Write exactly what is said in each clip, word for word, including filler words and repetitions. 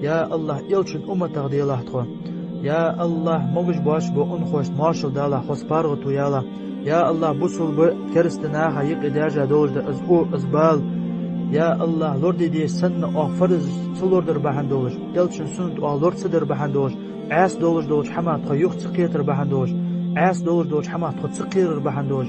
Я АллахӀ, Элчан умматах делахь тхо. Я АллахӀ, могаш-боацаш бола унахошта моаршал далахь, хоза паргӀато ялахь. Я АллахӀ, бусалба, керста наха юкъе даьржа долаш да из у, из бала. Я АллахӀ, лораде дезаш санна оаха фарз ца лорадар бахьан долаш, Элчан суннат оаха лора ца дар бахьан долаш, Ӏаьса долаш долча хӀамах тхо юха ца кхетар бахьан долаш, Ӏаьса долаш долча хӀамах тхо ца кхерар бахьан долаш,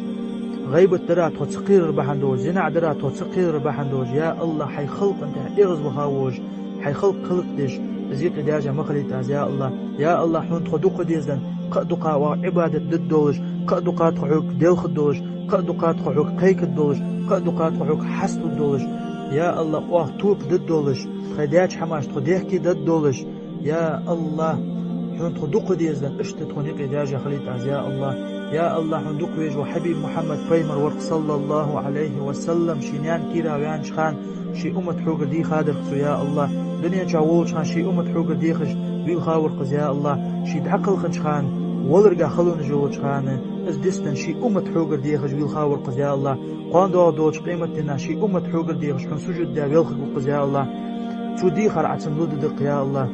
гӀийбат дарах тхо ца кхерар бахьан долаш, зина дарах тхо ца кхерар бахьан долаш, я АллахӀ, хьай халкъа тӀа эгӀазваха волаш, хьай халкъ кхалкхадеш, из юкъе даьржа ма хилийта из, я АллахӀ. Я АллахӀ, хьона тхо дукха деза, кхы а дукха оаха Ӏибадат дергдолаш, кхы а дукха тхо хьога делхаргдолаш, кхы а дукха тхо хьога кхайкаргдолаш, кхы а дукха тхо хьога хьасталургдолаш. Я АллахӀ, оаха тоба дергдолаш, тхоай даьча хӀамаш тхо дехке дергдолаш. Я АллахӀ, хьона тхо дукха деза, иштта тхона юкъе даьржа хилийта из, я АллахӀ. Я АллахӀ, хьона дукха везаш вола Хьабиб Мухьаммад пайхамар вар-кх, саллаллахӀу Ӏалайхи ва саллам, ший наьна кийрахь ваьннача хана ший уммат хьогара дийхадар-кх цо, я АллахӀ. Дунен чу волча хана ший уммат хьогара дехаш вийлха вар-кх из, я АллахӀ. Ше дӀакхалхача хана, валарга халонаш йолча хана, из дистан ший уммат хьогара дехаш вийлха вар-кх из, я АллахӀ. Кхоана доагӀа долча къематдийнахьа ший уммат хьогара дехаш хьона сужуд даь велхаргва-кх из, я АллахӀ. Цо дийхар Ӏа цунна лургда-кх, я АллахӀ.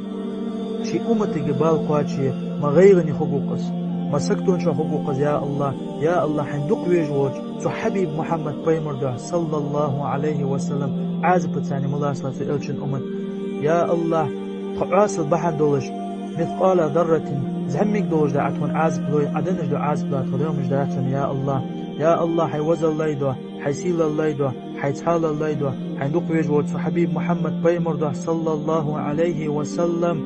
Ший умматага бала кхоаче ма гӀайгӀане хургва-кх из, ма саготонаш хургва-кх из, я АллахӀ. Я АллахӀ, хьайна дукха везаш волча цу Хьабиб Мухьаммад пайхамара духьа, саллаллахӀу Ӏалайхи ва саллам, Ӏазапаца ма лоацалахь цу Элчан уммат. Я АллахӀ, тхо Ӏоасал бахьан долаш, мискъала зарратин, зӀамига долаш да Ӏа тхона Ӏазап лой, Ӏа денна дола Ӏазап лой тхо догӀмаш дац цунна, я АллахӀ. Я АллахӀ, хьай везаллай духьа, хьай сийлаллай духьа, хьай цхьалаллай духьа, хьайна дукха везаш волча цу Хьабиб Мухьаммад пайхамара духьа, саллаллахӀу Ӏалайхи ва саллам,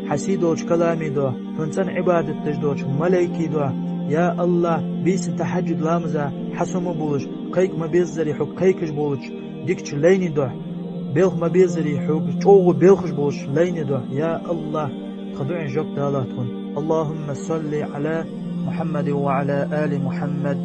хьай сий долча калама духьа, хьона цӀена Ӏибадат деш долча малайкий духьа. Я АллахӀ, бийсан тӀа тахьаджуд ламаза хьасомабувлаш, кхайка ма беззара хьога кхайкаш болча дикача лайнай духьа, белха ма беззара хьога чӀоагӀа белхаш болча лайнай духьа. Я АллахӀ, тха дуӀайна жоп далахь тхона. اللهم صل على محمد وعلى آل محمد.